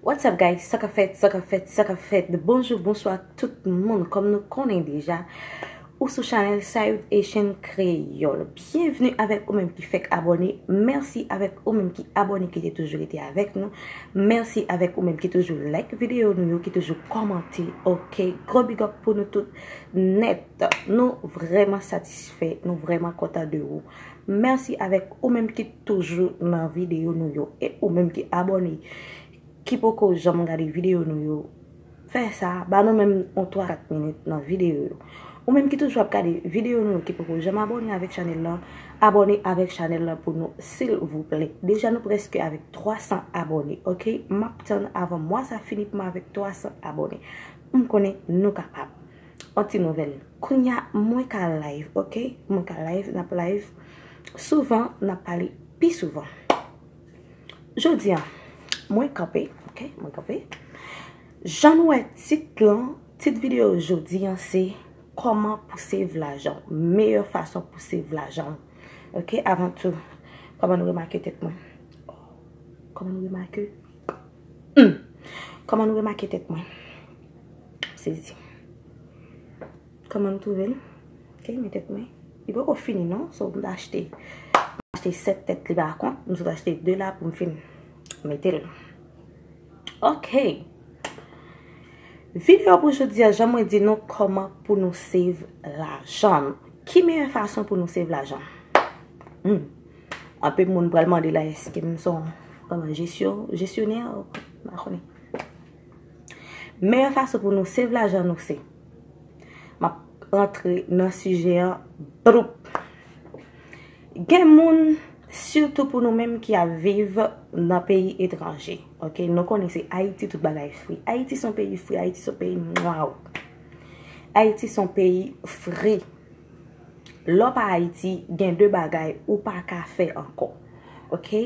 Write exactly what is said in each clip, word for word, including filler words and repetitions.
What's up, guys? Sa k ap fèt, sa k ap fèt, sa k ap fèt. Bonjou, bonswa tout moun. Kòm nou konnen deja, ou sou chanèl Sayouth Haitian Kreyòl. Byenvni avèk ou menm ki fèk abòne. Mèsi avèk ou menm ki abòne, ki te toujou rete avèk nou. Mèsi avèk ou menm ki toujou like videyo nou yo, ki toujou kòmante. Oke, gwo big up pou nou tout nèt. Nou vrèman satisfè, nou vrèman kontan de ou. Mèsi avèk ou menm ki toujou nan videyo nou yo e ou menm ki abòne, ki poko janm gade videyo nou yo. Fè sa, ba nou menm yon twa kat minit nan videyo yo. Ou menm ki toujou ap gade videyo nou yo, ki poko janm abòne avèk chanèl lan, abòne avèk chanèl lan pou nou, silvouplè. Deja nou prèske avèk twa san abòne, oke? M ap tann avan mwa sa fini pou m avèk twa san abòne. M konnen nou kapab. On ti nouvèl. Kounye a, mwen ka live, oke? Mwen ka live, n ap live. Souvan, n ap pale pi souvan. Jodi a, mwen kanpe, oke? Mwen kanpe. Jan nou wè tit lan, tit videyo jodi a, se kòman pou save lajan. Meyè fason pou save lajan. Oke? Avan tou, kòman nou remake tèt mwen? Kòman nou remake? Hmm. Kòman nou remake tèt mwen? Sezi. Kòman nou twouve l? Oke, men tèt mwen. Li poko fini non. So, m ta achte, m achte sèt tèt li pa kont. M sot achte de la pou m fin mete l. Oke. Videyo pou jodi a, jan mwen di nou kòman pou nou save lajan. Ki meyè fason pou nou save lajan? Hmm. Anpil moun pral mande la, èske m se yon, kòman, jesyon, jesyonè? M pa konnen. Meyè fason pou nou save lajan nou se, m ap rantre nan sijè an, broup. Gen moun, sitou pou nou menm ki ap viv nan peyi etranje, oke? Nou konnen se Ayiti tout bagay fri. Ayiti se yon peyi fri, Ayiti se yon peyi mwaw. Ayiti se yon peyi fri. Lè w pa Ayiti, gen de bagay ou pa ka fè ankò. Oke?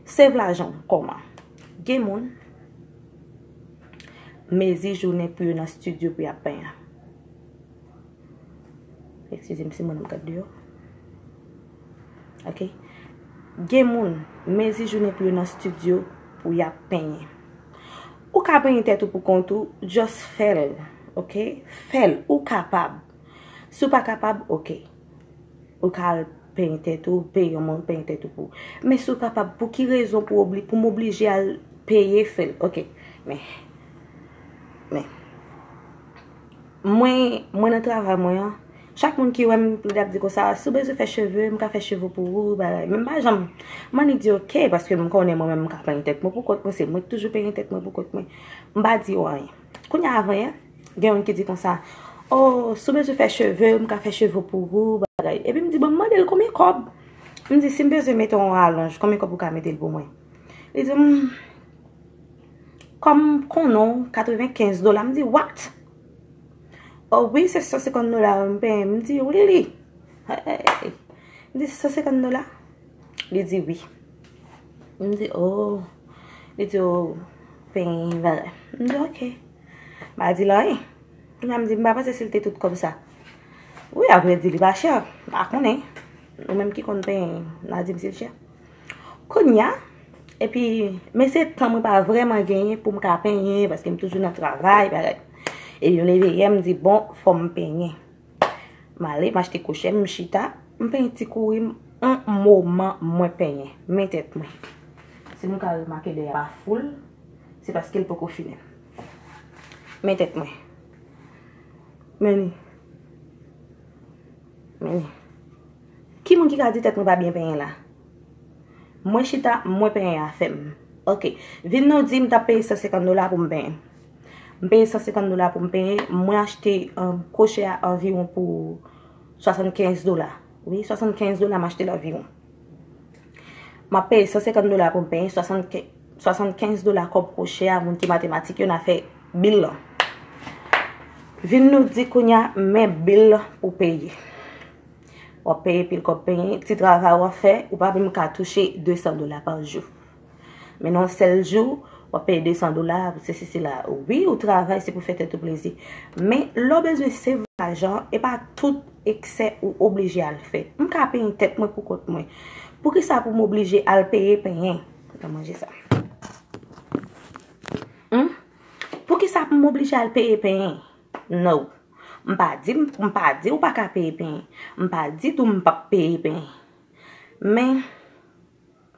Save lajan w kòman? Gen moun, mezi jounen pou yo nan estidyo pou y ap penyen. Eskize m si moun ap gade deyò. Oke? Gen moun, mezi jounen pou yo nan estidyo pou y ap penyen. Ou ka penyen tèt ou pou kont ou, just fè l. Oke? Fè l, ou kapab. Si w pa kapab, oke. Ou ka al penyen tèt ou, peye yon moun penyen tèt ou pou ou. Men si w kapab, pou ki rezon pou obli-, pou m oblije al peye fè l? Oke. Men, men. Mwen, mwen nan travay mwen an, chak moun ki wè m, li ap di konsa, "Si w bezwen fè cheve, m ka fè cheve w pou ou, bagay." Men m pa janm, m annik di oke, paske m konnen mwen menm m ka penyen tèt mwen pou kont mwen, se mwen ki toujou penyen tèt mwen pou kont mwen. M pa di yo anyen. Kounye a avan yè, gen youn ki di konsa, "O, si w bezwen fè cheve, m ka fè cheve w pou ou, bagay." Epi m di, "Bon, m mande l konbyen kòb?" M di, "Si m bezwen mete yon alonj, konbyen kòb ou ka mete l pou mwen?" Li di, "Hmm, kòm m konnen w, katrevenkenz dola." M di, "What?" "O wi, se san senkant dola m penyen." M di, "Really?" Hey. M di, "San senkant dola?" Li di, "Wi." M di, "O." Li di, "O, penyen, bagay." M di, "Oke." M pa di l anyen. Kounye a m di, "M pa panse si l te tout kòb sa." Wi, apre di li pa chè. M pa konnen. Ou menm ki konn penyen, n a di m si l chè. Kounye a, epi, men se tan mwen pa vrèman genyen pou m ka penyen, paske m toujou nan travay, bagay. Epi m leve yè, m di, "Bon, fò m penyen." M ale, m achte kwochè, m chita, m penyen ti kouri m, yon moman mwen penyen. Men tèt mwen. Si nou ka remake dèyè a pa foul, se paske l poko fini. Men tèt mwen. Men li. Men li. Ki moun ki ka di tèt mwen pa byen penyen la? Mwen chita, mwen penyen afè m. Oke. Vin nou di m t ap peye san senkant dola pou m penyen. M peye san senkant dola pou m penyen. Mwen achte, um, kwochè a anviwon pou swasannkenz dola. Wi, swasannkenz dola m achte l anviwon. M ap peye san senkant dola pou m penyen, swasannkenz, swasannkenz dola kòb kwochè a, moun ki matematik yo, n a fè bil lan. Vin nou di kounye a, men bil pou peye. W ap peye pil kòb penyen, ti travay w ap fè, ou pa menm ka touche de san dola pa jou. Men nan yon sèl jou, w ap peye de san dola, pou sesi, sela. Wi, ou travay, se pou fè tèt ou plezi. Men, lè w bezwen save lajan, e pa tout eksè ou oblije al fè. M ka penyen tèt mwen pou kont mwen. Poukisa pou m oblije al peye penyen? Mwen manje sa. Hmm? Poukisa pou m oblije al peye penyen? No. M pa di, m pa di ou pa ka peye penyen. M pa di tou m p ap peye penyen. Men,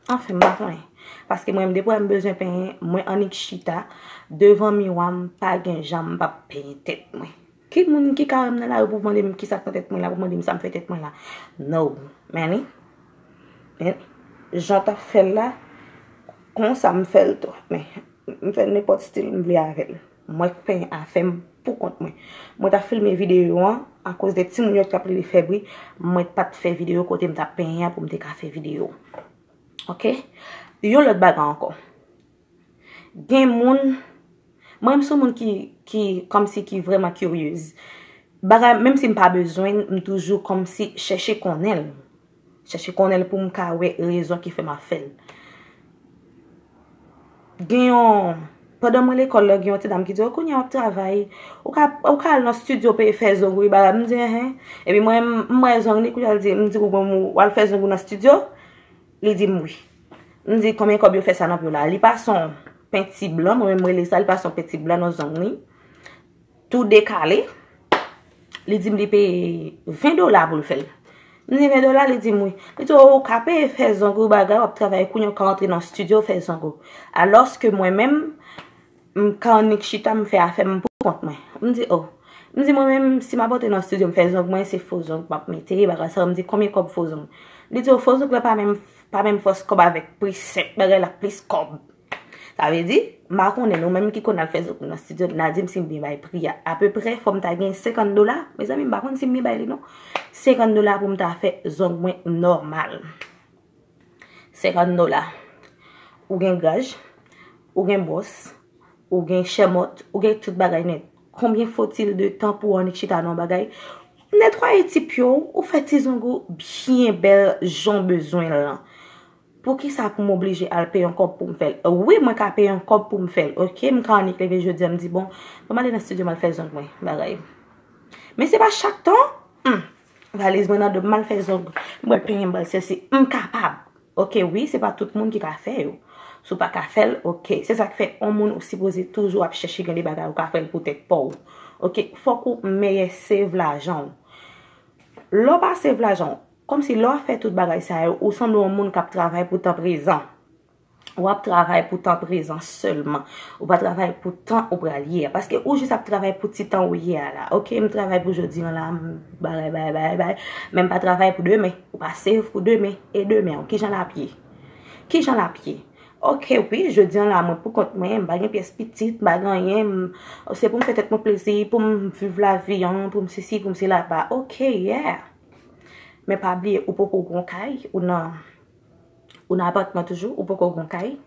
anfen, m pa konnen. Paske mwen menm, depi m bezwen penyen, mwen annik chita devan miwa, m pa gen jan m p ap penyen tèt mwen. Ki moun ki ka wè m nan lari pou mande m kisa k nan tèt mwen la, pou mande m sa m fè tèt mwen la? No. Men li, men jan w t ap fè l la, konsa m fè l tou. Men, m fè l nenpòt stil m vle avè l. Mwen k penyen afè m pou kont mwen. Mwen t ap filme videyo an, akoz de timoun yo k t ap rele fè bri, mwen pa t fè videyo kote m t ap penyen an pou m te ka fè videyo. Oke? Yon lòt bagay ankò. Gen moun, mwen, m se yon moun ki, ki, kòmsi ki vrèman kiryez. Bagay, menm si m pa bezwen l, m toujou kòmsi chèche konnen l. Chèche konnen l pou m ka wè rezon ki fè m ap fè l. Gen yon, pandan mwen lekòl la, gen yon ti dam ki di, "O, kounye a w ap travay, ou ka, ou ka al nan estidyo peye fè zong ou, bagay." M di, "Enhen." Epi mwen, m, m wè zong li, kounye a l di, m di, "Ou bon, w al fè zong ou nan estidyo?" Li di m, "Wi." M di, "Konbyen kòb yo fè sa nan pye w la?" Li pase yon penti blan, mwen menm m rele sa, li pase yon penti blan nan zong li. Tou dekale. Li di m li peye ven dola pou l fè l. M di, "Ven dola?" Li di m, "Wi." Li di, "O, ou ka peye fè zong ou bagay, w ap travay kounye a, ou ka rantre nan estidyo fè zong ou." Alòske mwen menm, m ka annik chita, m fè afè m pou kont mwen. M di, "O." M di, "Mwen menm, si m ap antre nan estidyo, m fè zong mwen, se fo zong m ap mete, bagay sa yo." M di, "Konbyen kòb fo zong?" Li di, "O, fo zong la pa menm, pa menm fòs kòb avèk pri senp bagay la, plis kòb." Sa vle di, m pa konnen, nou menm ki konn al fè zong nan estidyo, n a di m si m byen bay pri a. Apeprè, fò m ta gen senkant dola. Mezanmi, m pa konn si m byen bay li, non. Senkant dola pou m ta fè zong mwen nòmal. Senkant dola. Ou gen graj, ou gen bwòs, ou gen chèmòt, ou gen tout bagay nèt. Konbyen faut-il de temps pou w annik chita nan yon bagay? Netwaye ti pye w, ou fè ti zong ou byen bèl, jan w bezwen l lan. Poukisa pou m oblije al peye yon kòb pou m fè l? Wi, mwen ka peye yon kòb pou m fè l, oke? M ka annik leve jodi a, m di, "Bon, ban m ale nan estidyo, m al fè zong mwen, bagay." Men se pa chak tan, hmm, valiz mwen nan do m, m al fè zong, m al penyen, m al sesi, m kapab. Oke, wi, se pa tout moun ki ka fè yo. Si w pa ka fè l, oke. Se sa k fè yon moun ou sipoze toujou ap chèche gen de bagay ou ka fè l pou tèt pa w. Oke, fòk ou mèyè save lajan w. Lè w pa save lajan w, kòmsi lè w ap fè tout bagay sa yo, ou sanble yon moun k ap travay pou tan prezan. W ap travay pou tan prezan sèlman. Ou pa travay pou tan ou pral ye a. Paske ou jis ap travay pou ti tan ou ye a la. Oke, m travay pou jodi an la, m bagay, bagay, bagay, bagay. Men m pa travay pou demen. Ou pa save pou demen. E demen an, kijan l ap ye? Kijan l ap ye? Oke, wi, jodi an la, mwen pou kont mwen, m pa gen pyès pitit, m pa gen anyen, m, se pou m fè tèt mwen plezi, pou m viv lavi an, pou m sesi, pou m sela, pa, oke, yeah. Men pa bliye, ou poko gon kay, ou nan, ou nan apatman toujou, ou poko gon kay,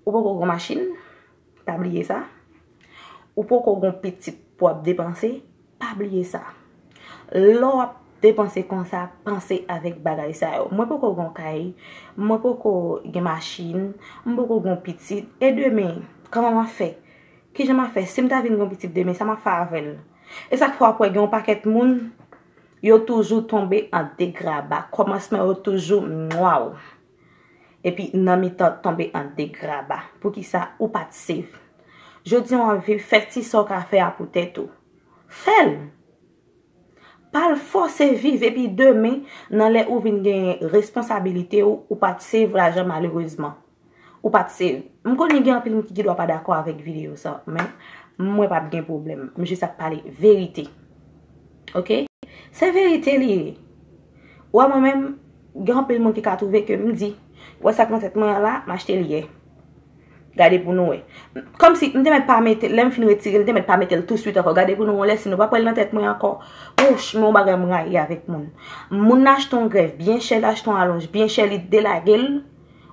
ou poko gon machin, pa bliye sa. Ou poko gon pitit pou w ap depanse, pa bliye sa. Lè w ap depanse konsa, panse avèk bagay sa yo. Mwen poko gon kay, mwen poko gen machin, m poko gon pitit. E demen, kòman m ap fè? Kijan m ap fè? Si m ta vin gon pitit demen, sa m ap fè avè l? E sa k fè w ap wè gen yon pakèt moun, yo toujou tonbe an degraba. Kòmansman yo toujou nwa. Epi nan mitan tonbe an degraba. Poukisa ou pa t save? Jodi an w ap viv, fè ti sa w ka fè a pou tèt ou. Fè l! Pa al fòse viv epi demen, nan lè ou vin gen responsabilite ou, ou pa t save lajan malerezman. Ou pa t save. M konnen gen anpil moun ki gen dwa pa dakò avèk videyo sa, men mwen p ap gen pwoblèm. M jis ap pale verite. Oke? Se verite li ye. Ou wè mwen menm, gen anpil moun ki ka twouve ke m di, wè sa k nan tèt mwen an la, m achte l yè. Gade pou nou wè. Kòmsi m te mèt pa mete l, lè m fin retire l, m te mèt pa mete l touswit ankò. Gade pou nou wè, lè si nou p ap wè l nan tèt mwen ankò. Wouch, men yon bagay m rayi avèk moun. Moun nan achte yon grèf byen chè, l achte yon alonj byen chè, li delage l,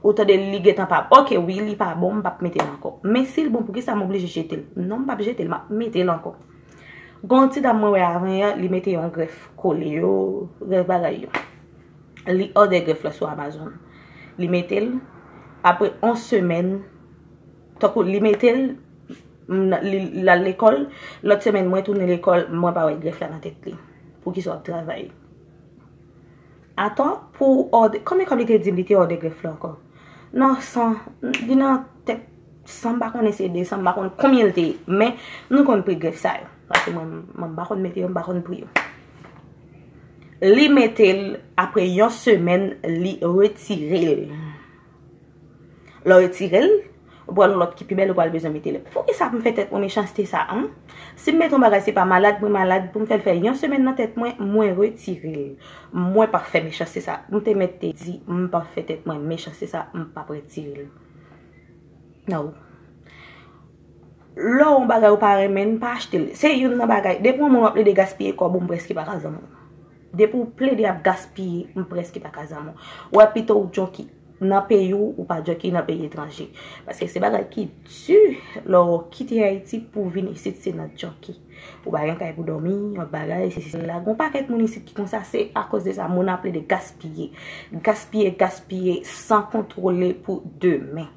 ou tande li gentan pa, oke, wi, li pa bon, m p ap mete l ankò. Men si l bon, poukisa m oblije jete l? Non, m p ap jete l, m ap mete l ankò. Gon ti dam mwen wè avan yè, li mete yon grèf kole yo, grèf bagay yo. Li òdè grèf la sou Amazon. Li mete l, Apre yon semèn, tankou li mete l, m, li, l al lekòl, lòt semèn mwen tounen lekòl, mwen pa wè grèf la nan tèt li. Poukisa w ap travay? Atò, pou òdè, konbyen kòb li te di m li te òdè grèf la ankò? Nan san, li nan tèt san, m pa konnen se de san, m pa konn konbyen l te ye, men nou konn pri grèf sa yo. Paske mwen, mwen m pa konn mete yo, m pa konn pri yo. Li mete l, apre yon semèn, li retire l. Lè w retire l, ou pral yon lòt ki pi bèl, ou pral bezwen mete l. Poukisa pou m fè tèt mwen mechanste sa, an? Si m mete yon bagay, se pa malad mwen malad, pou m fè l fè yon semèn nan tèt mwen, mwen retire l. Mwen p ap fè mechanste sa. M te mèt te di, m p ap fè tèt mwen mechanste sa, m p ap retire l. No. Lè w yon bagay ou pa renmen, pa achte l. Se youn nan bagay. Depi yon moun w ap plede gaspiye kòb ou, m prèske pa ka zanmi w. Depi w plede ap gaspiye, m prèske pa ka zanmi w. Ou wè pito w junkie nan peyi w, ou pa junkie nan peyi etranje. Paske se bagay ki di lè w kite Ayiti pou w vin isit, se nan junkie. Ou pa gen kay pou dòmi, yon bagay, se, se la. Gon pakèt moun isit ki konsa, se akoz de sa, moun ap plede gaspiye. Gaspiye, gaspiye, san kontwole pou demen.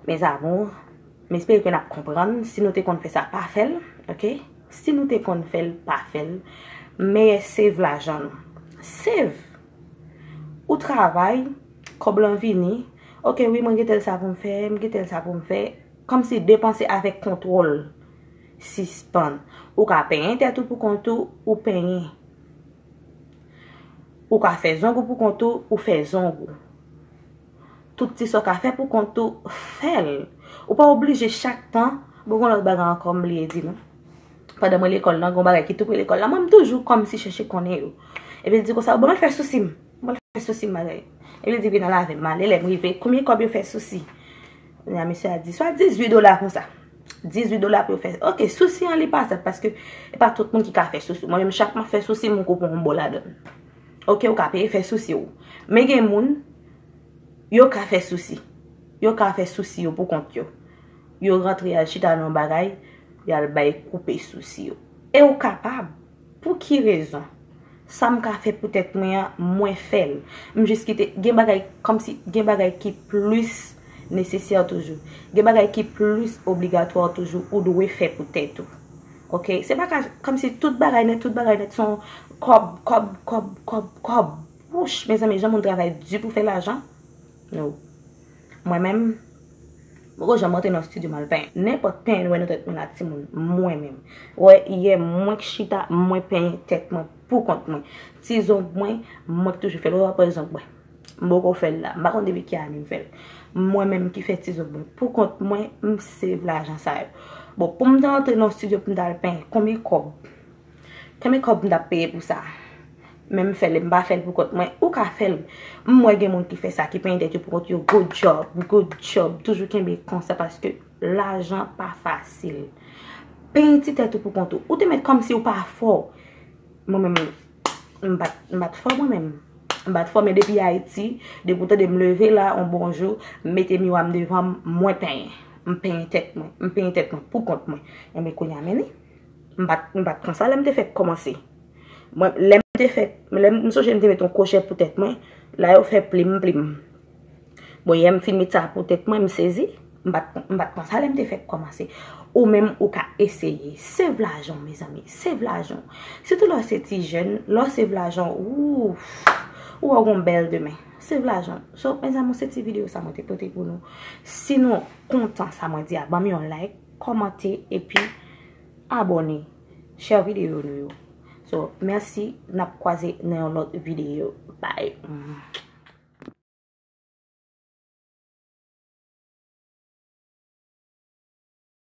Mes amours, m espere ke n ap konprann. Si nou te konn fè sa, pa fè l, oke? Si nou te konn fè l, pa fè l. Men save lajan nou. Save. Ou travay, kòb lan vini. Oke, wi, mwen gen tèl sa pou m fè, m gen tèl sa pou m fè. Kòmsi depanse avèk kontwòl. Sispann. Ou ka penyen tèt ou pou kont ou, ou penyen. Ou ka fè zong ou pou kont ou, ou fè zong ou. Tout ti sa w ka fè pou kont ou, fè l. Ou pa oblije chak tan, bon, gon lòt bagay ankò m bliye di nou. Pandan mwen lekòl lan, gon bagay ki tou pre lekòl la, mwen m toujou kòmsi chèche konnen yo. Epi l di konsa, bon, m al fè sousi m. M al fè sousi m bagay. Epi l di, vin al avè m, m ale, lè m rive, konbyen kòb yo fè sousi? Kounye a, mesye a di, swa dizuit dola konsa. Dizuit dola pou yo fè. Oke, sousi an li pa sèt, paske e pa tout moun ki ka fè sousi. Mwen menm, chak m ap fè sousi, m koupe yon bò ladan l. Oke, ou ka peye fè sousi w. Men gen moun, yo ka fè sousi. Yo ka fè sousi yo pou kont yo. Yo rantre al chita nan yon bagay, y al bay koupe sousi yo. E ou kapab. Pou ki rezon? Sa m ka fè pou tèt mwen an, mwen fè l. M jis kite, gen bagay, kòmsi gen bagay ki plis nesesè toujou. Gen bagay ki plis obligatwa toujou, ou dwe fè pou tèt ou. Oke? Se pa ka, kòmsi tout bagay nèt, tout bagay nèt, se yon kòb, kòb, kòb, kòb, kòb. Wouch, mezanmi, jan moun travay di pou fè lajan. No. Mwen menm, m poko janm rantre nan estidyo m al penyen. Nenpòt penyen nou wè nan tèt mwen la, timoun, mwen menm. Wè, yè, mwen k chita, mwen penyen tèt mwen pou kont mwen. Ti zong mwen, mwen k toujou fè l. Wè, w ap wè zong mwen. M poko fè l la. M pa konn depi ki ane m fè l. Mwen menm ki fè ti zong mwen. Pou kont mwen, m save lajan sa yo. Bon, pou m ta rantre nan estidyo pou m ta al penyen, konbyen kòb? Konbyen kòb m t ap peye pou sa? Men m fè l, m pa fè l pou kont mwen. Ou ka fè l. M wè gen moun ki fè sa, ki penyen tèt yo pou kont yo. Good job, good job. Toujou kenbe konsa paske lajan pa fasil. Penyen ti tèt ou pou kont ou. Ou te mèt kòmsi ou pa fò. Mwen menm, m pa t, m pa t fò mwen menm. M pa t fò, men depi Ayiti, depi w tande m leve la, yon bon jou, m mete miwa m devan m, mwen penyen. M penyen tèt mwen. M penyen tèt mwen pou kont mwen. Enben, kounye a, men li. M pa t, m pa t konsa lè m te fèk kòmanse. Mwen, lè m te fèk, lè m, m sonje m te met yon kwochè pou tèt mwen, la yo fè plim, plim. Bon, yè m fin met sa pou tèt mwen, m sezi. M pa t, m pa t konsa lè m te fèk kòmanse. Ou menm, ou ka eseye. Save lajan w, mezanmi. Save lajan w. Sitou lè w se ti jèn, lè w save lajan w, ouf, ou wè w gon bèl demen. Save lajan w. So, mezanmi, se ti videyo sa mwen te pote pou nou. Si nou kontan sa mwen di a, ban m yon like, kòmante, epi abòne, share videyo nou yo. So, mèsi, n ap kwaze nan yon lòt videyo. Bye.